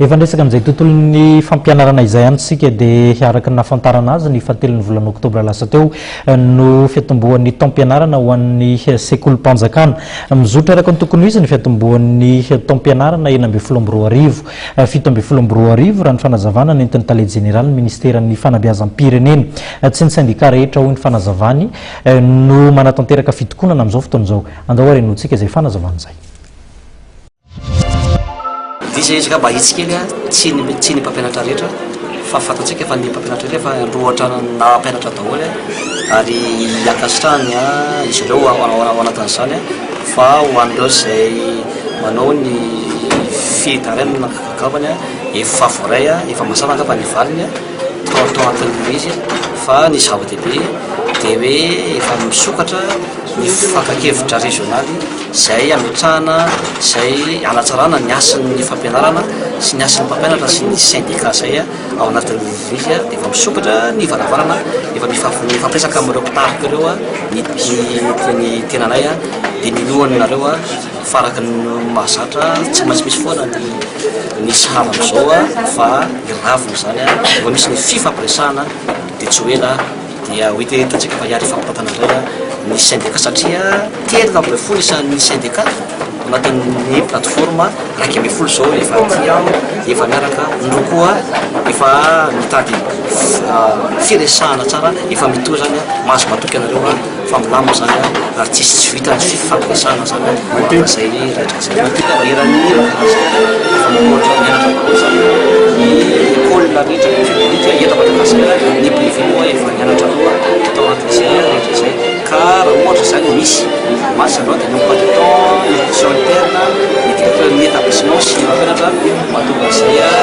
Efa niresaka an'izay tontolon'ny fampianarana izay ihany isika dia araka ny nahafantarana azy ny fahatelon'ny volana oktobra lasa teo no fiatombohan'ny taom-pianarana ho an'ny sekolim-panjakana. Mizotra araka ny tokony ho izy ny fiatombohan'ny taom-pianarana 2016 2017 raha ny fanazavana nentin'ny tale jeneralin'ny ministeran'ny fanabeazam-pirenena. Tsy ny sendika rehetra hoy ny fanazavany no manatanteraka fitokonana amin'izao fotoana izao. Andao ary henointsika izay fanazavana izay. Diso izy angamba ahitsy kely a, tsy ny tsy ny mpampianatra rehetra fa fantatsika fa ny mpampianatra rehetra efa rohatra nampianatra daholo ary ankasitrahany izy ireo ao anatin'izany fa ho an'ireo izay manao ny fitarainana angambany efa voaray efa mazava angamba ny valiny tao tao anatin'ilay izy fa ny zava-dehibe dia hoe efa misokatra ny fakan-kevitra rezionaly izay hametrahana izay hanatsarana ny hasin'ny fampianarana sy ny hasin'ny mpampianatra sy ny sendika izay ao anatin'ny izy dia efa misokatra ny varavarana efa mifampiresaka amin'ireo mpitarika ireo ny ny tenanay dia minoanareo fa araka ny mahazatra tsy maintsy misy foana ny ny sahala amin'izao fa ny ravina izany efa misy ny fifampiresahana dia tsy ho ela Dia ho hita eto antsika fa hiary hifampitantana indray ny sendika satria 13 isan'ny sendika anatin'ny plateforme 11 izao efa aty aho efa miaraka ny roa koa efa mitady firesahana tsara efa mitohy zany mahazo matoky anareo aho fa milamina zany ary tsisy tsy vita ny fifampiresahana zany izay rehetra izay eran'ny Madagasikara efa mamokatra mianatra daholo zany ny école rehetra publique eto Madagasikara ny privé moa efa nianatra aloha tao anatin'izay rehetra izay ka raha ohatra izany misy mantsy zareo dia ny emploi du temps ny discussion interne ny directeur ny établissement sy ny mpampianatra mahatonga an'izay.